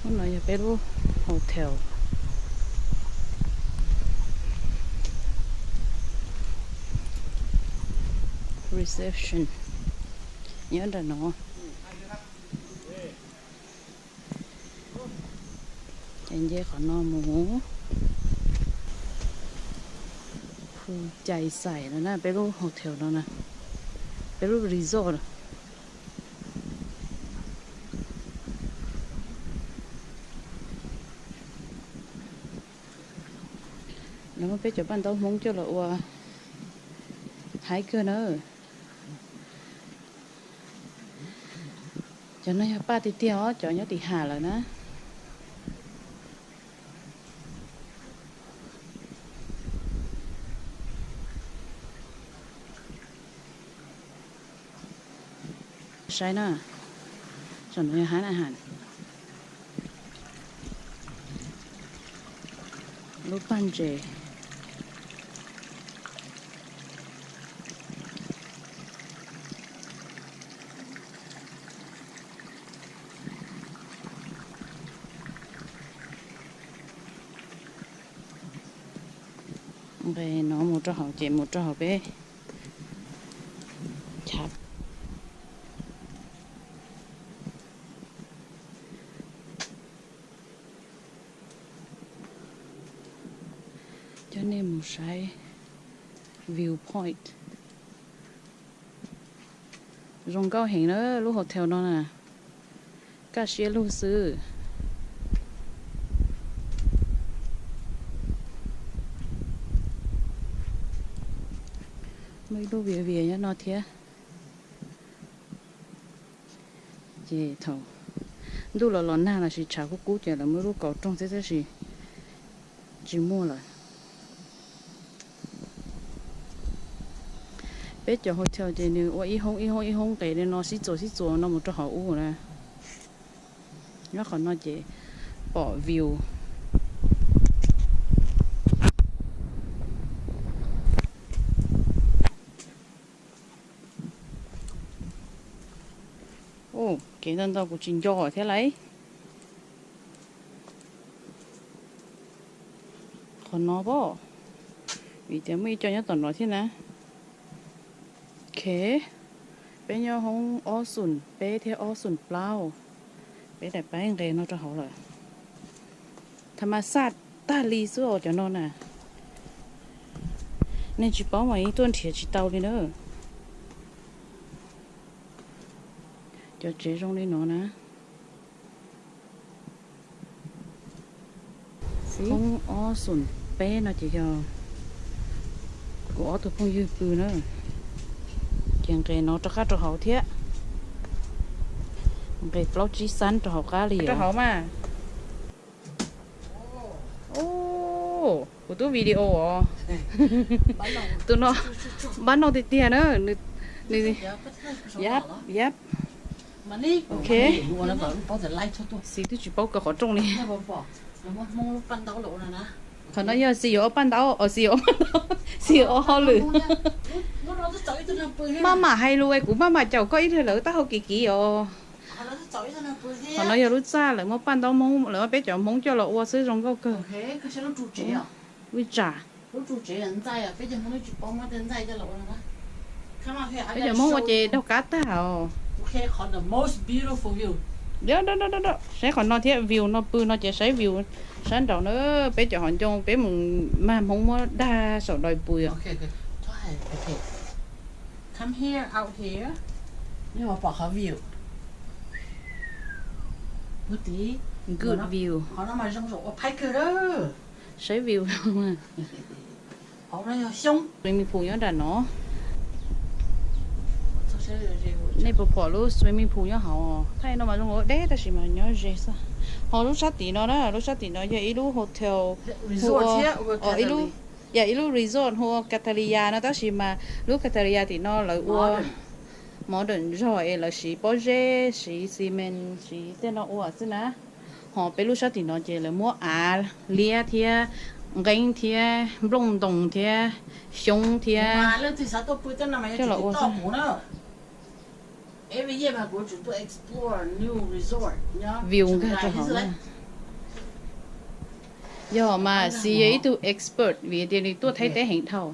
Hnub no yog peb lub hotel reception nyob nram no. Ces nce qhov no mus hu cai xais no na, peb lub hotel no na, peb lub resort. Lawv muab peb cov paj ntaub Hmoob coj los ua haib kawg na. Cov no yog paj tiag tiag os, cov nyob tim ham lawm na. Saib na, saum no yog hab na has, lub paj ntses. Nqes no mus rau hauv ces mus rau hauv peb chav. Coj nej mus saib view point. Zoo nkauj heev na lub hotel no na, kaj siab lug xwb. Muaj ib lub vias vias nyob no thiab. Ces thaum ntuj los los nag los sis tshav kub kub ces lawv muaj lub kaus rooj thiab tab sis tsis muaj lawm. Peb cov hotel ces nws ua ib hoob ib hoob ib hoob nqes li no sib txuas sib txuas no mus rau hauv ub na. Nyob qhov no ces pom view. Kev ntau ntau kuv tsis nco thiab lauj. Qhov no pob, vim tias muaj ib co nyob tom no thiab na. Ok, peb nyob hoob ob xoom peb thiab ob xoom plaub, peb daim paib nqes no rau hauv lawm. Tha mas xaj tag li xwb os cov no na. Nej tsis paub mas yeej tuaj nrhiav tsis tau li na. Cov tsev zoo li no na. Hoob ob xoom peb no ces yog kuv ob tug phooj ywg pw na. Ces nqes no rov qab rau hauv thiab. Nqes plaub tsib xab rau hauv qab li rau hauv mas. Kuv tub video os. Tus no npab noj tiag tiag na. Nws, nws, yap, yap. Ok. Xis twb tsis paub kaw qhov rooj li. Qhov no yog xis yuav ua paj ntaub, xis yuav ua paj ntaub, xis yuav ua hauj lwm. Maj mam hais lus, kuv maj mam caum koj ib leeg lawv taub hau kiv kiv os. Qhov no yog lub txaj lawv muab paj ntaub Hmoob, lawv muab peb cov Hmoob coj los ua xwb zoo nkauj kawg. Vij tsam. Peb cov Hmoob ua ces daug qab tag os. Saib qhov no thiab, view no pw no ces saib view sab nraud na. Peb cov hauv ncoo peb mus mag Hmoob muab dag saum dais pw. Good view. Saib view. Swimming pool nyob nram no. Nej puas pom lub swimming pool nyob hauv? Thaij no mas zoo ua deb tab sis mas nyob ze xwb. Ho lub sab tim no na, lub sab tim no yog ib lub hotel, ib lub, yog ib lub resort hu ua Cathalia no tab sis mas lub Cathalia tim no lawv ua modern zog es lawv siv pob zeb, siv cement, siv tej no ua xwb na. Ho peb lub sab tim no ces lawv muab av liab thiab nqeeb thiab nplooj ntoos thiab xyoob thiab coj los ua xwb. View nkag rau hauv. Yog mas Xis yog ib tug expert vim tias nws tuaj Thaib teb heev dhau.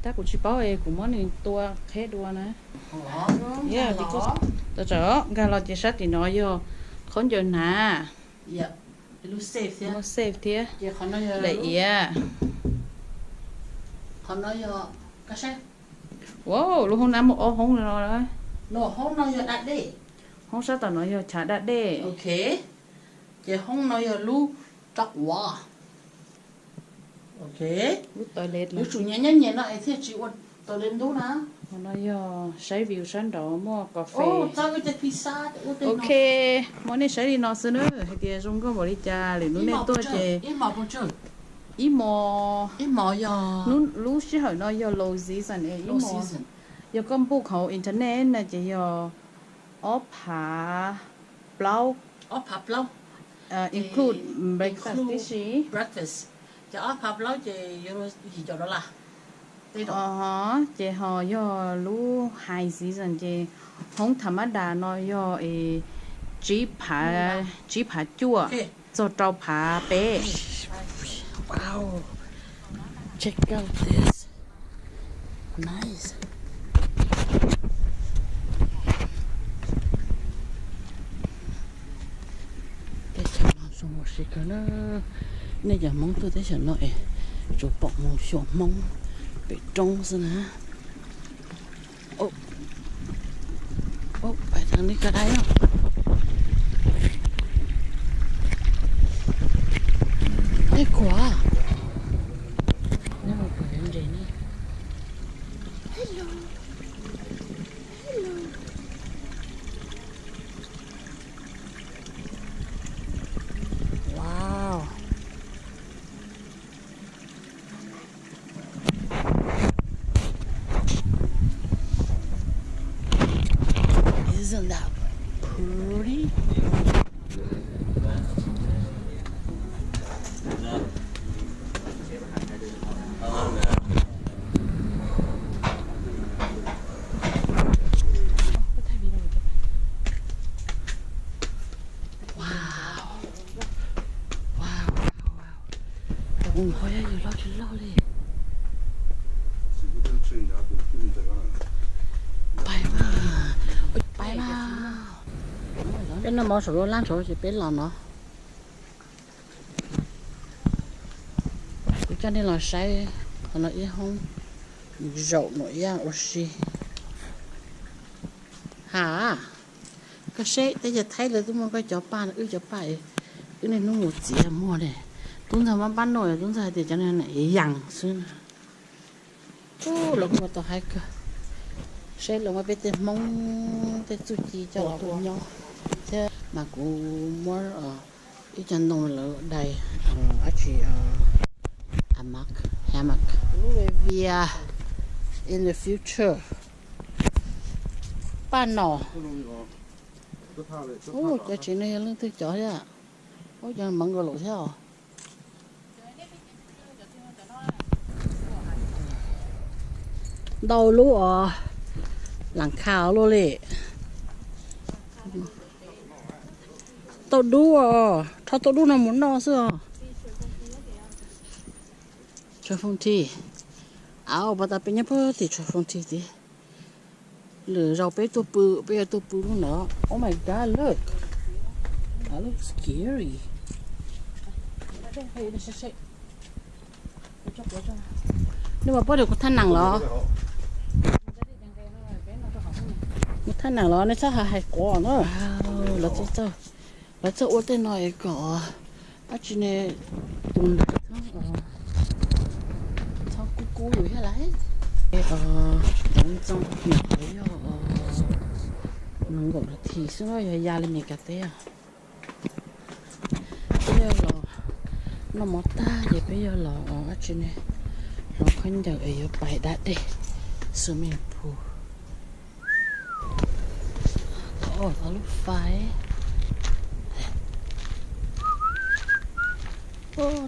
Tab kuv tsis paub es kuv muab nws tua qheb dua na. Tawm tsam nkag los ces sab tim no yog khaub ncaws hnav, muaj safe thiab, lawm iav. Wow, lub hoob nab muaj ob hoob no. Hoob sab tom no yog chav da dej. Ces hoob no yog lub rov quav. Lub toilet, yuav tsum nyiam nyiam nyiam no es thiaj tsis ua toilet ntub na. Qhov no yog saib view sab nraud muaj cà phê. Ok, muab nej saib li no xwb na, hais tias zoo nkauj npaum li cas lwm hnub nej tuaj ces ib hmo, lub sij hawm no yog low season es ib hmo. Yog koj npuj hauv internet no ces yog ob phav plaub, include breakfast tib si. Ces ho yog lub high season ces hoob tham mab das no yog tsib phav, tsib phav cuaj txog rau phav peb. Wow, check out this. Nice. Teb chaws no zoo ua si kawg na. Nej cov Hmoob tuaj teb chaws no es tsuas pom mus xyuas Hmoob pem roob xwb na. Ub, ub, pais txog li ko dai no. Tej kuam, nej mus kuam ntses ne. Hello. Hello. Wow. Isn't that pretty? Wow. Wow, wow, wow. Tus qhov yog yus loj tsis loj li. Pais mas, pais mas. Peb noj mov saum lub lab ntshav ces peb los no. Kuv coj nej los saib qhov no ib hoob zaum no ib yam ua si. Ha, koj saib teb chaws Thaib lawv twb muaj koj cov paj, wb cov paj, wb niaj hnub mus txiav muag ne. Tub ntxawg mab npab noj, tub ntxawg hais tias cov no yees xwb. Ub, lawv kuj muaj tau haib kawg. Saib lawv muab peb tej Hmoob tej txuj ci coj los ua nyob thiab mas kuv muab ib co ntoo lawv dai dab tsi, hammock, hammock. Lub vias in the future. Paj no. Ub, cov tsev no yog leej twg cov thiab? Ub, cov meev nkaus lawm thiab os. Ntau lub os, lam kha luaj li. Tauj dub os, rho tauj dub no mus noj xwb os. Tshav foo thi. Au, pas tas peb nyob puag tim tshav foo thi tid. Lwm zaus peb tuaj pw, peb yuav tuaj pw lub no. Oh my God, look. That looks scary. Nej puas pom kuv thaj nees los? Kuv thaj nees los nej txhob hais quav na. Lawv txawj ua tej no es kom dab tsi ne, tus ntawd txhob kub kub yus thiab lauj. Ntxoov nyuam qhuav yog nees nkaum nas this xwb, yog ya li Meskas teb os. Peb yuav los noj mov tag ces peb yuav los dab tsi ne, hloov khaub ncaws es yuav pais da dej swimming pool. Tau lub fais.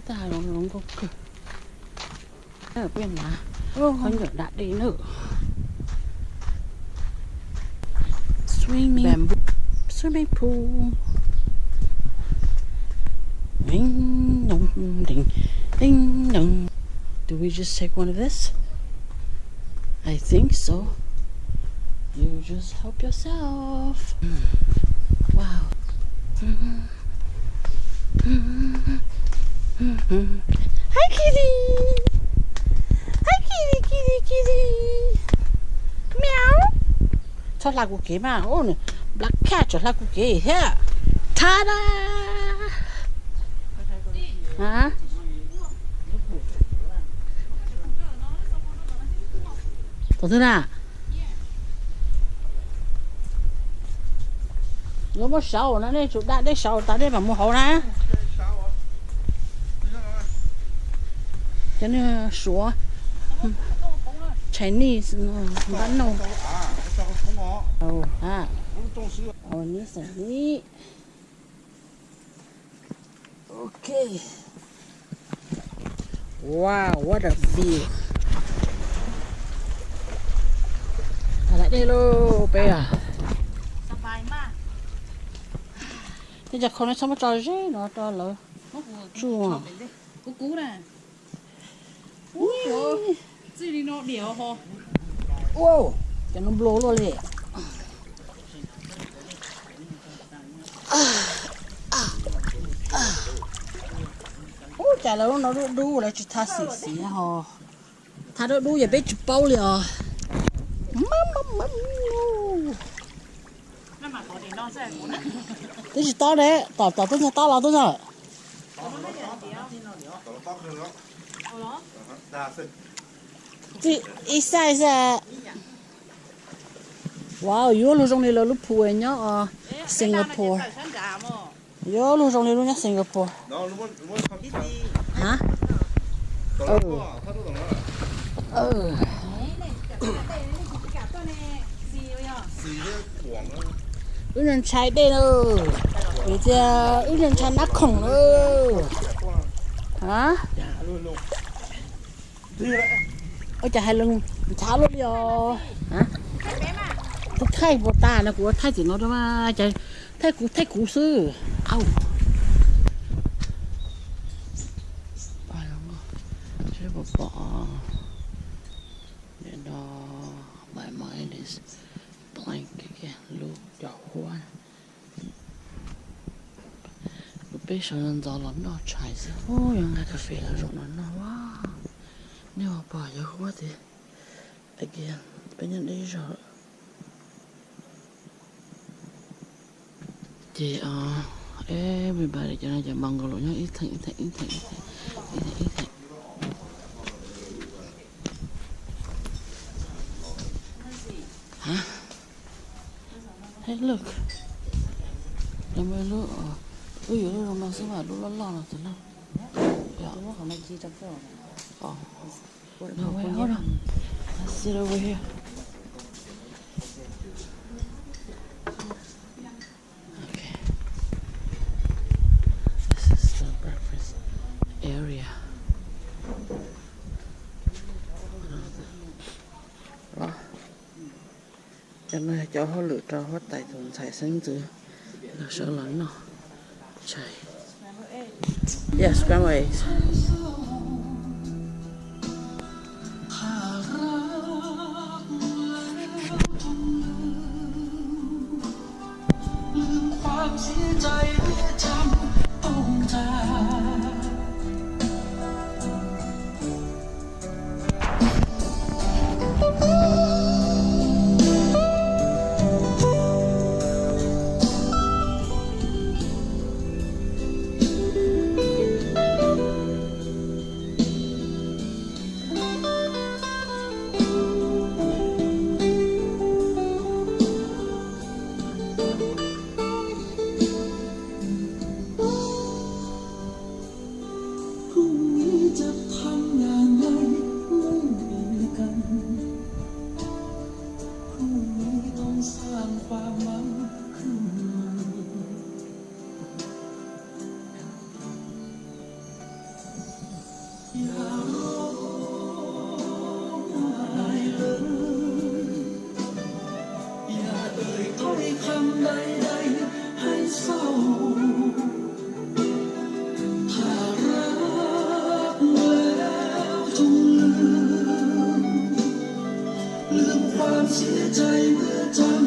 Tab hais los nkauj kawg. Peb hnav khaub ncaws da dej na. Swimming, bamboo, swimming pool. Ding dong, ding ding dong. Do we just take one of this? I think so. You just help yourself. Wow. Hi kitty. Hi kitty, kitty, kitty. Meow. Txhob hla kuv kev mas, npla khaj tseem hla kuv kev thiab. Tha da. Tus twg na? Yuav muab saud no, nej tsum da dej saud tas nej mam mus hauv na. Cov niag Suav, Chinese no, npab noj. Neb xeem li. Ok. Wow, what a view. Tag lawm dej lauj peb os. Tej cov khau no txhob muab tso ze no rau lawv tsuj. Ua, cov no nplua luaj li. Ub, cas lawv lub no dub dub lawv tsis tha xim xim ho. Tha dub dub ces peb tsis paub li os. Twb tsis tob ne, tom tom tub nyuag tob los tub nyuag. Txij ib xaij xwb. Wow, yuav luag zoo li lawv lub phu nyob Singapore. Yuav luag zoo li lub nyob Singapore. Ha? Wb nyuag ntshai dej na, vim tias wb nyuag ntshai nab khoom na. Ha? Ua cas hais lus nchav luaj li os? Tus thaij puas tas no, kuv ua thaij tim no rau mas, cas thaij kuv thaij kuv xwb. Au. Seb puas pom. Nim no my mind is blank again, lub cov huab. Kuv peb sawv ntxov los noj tshais xwb. Ub, yuav nqa kas fes los zaum no noj. Nej puas pom cov huab tiag? Again, peb nyob deb zog. Ces everybody, cov no cov Mongol nyob ib theem ib theem ib theem ib theem ib theem ib theem. Hab, hey look, lawv muaj ib lub, wb yuav lub zoo no xwb mas lub loj loj no tus loj. No, wait, hold on. Let's sit over here. Okay. This is the breakfast area. Los, cov no yog cov hauj lwm rau huab tais tus ntxhais xeeb ntxwv los sawv los noj tshais. Yeah, scrambled eggs. ntawm txoj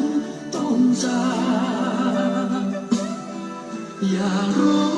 tooj zag, yam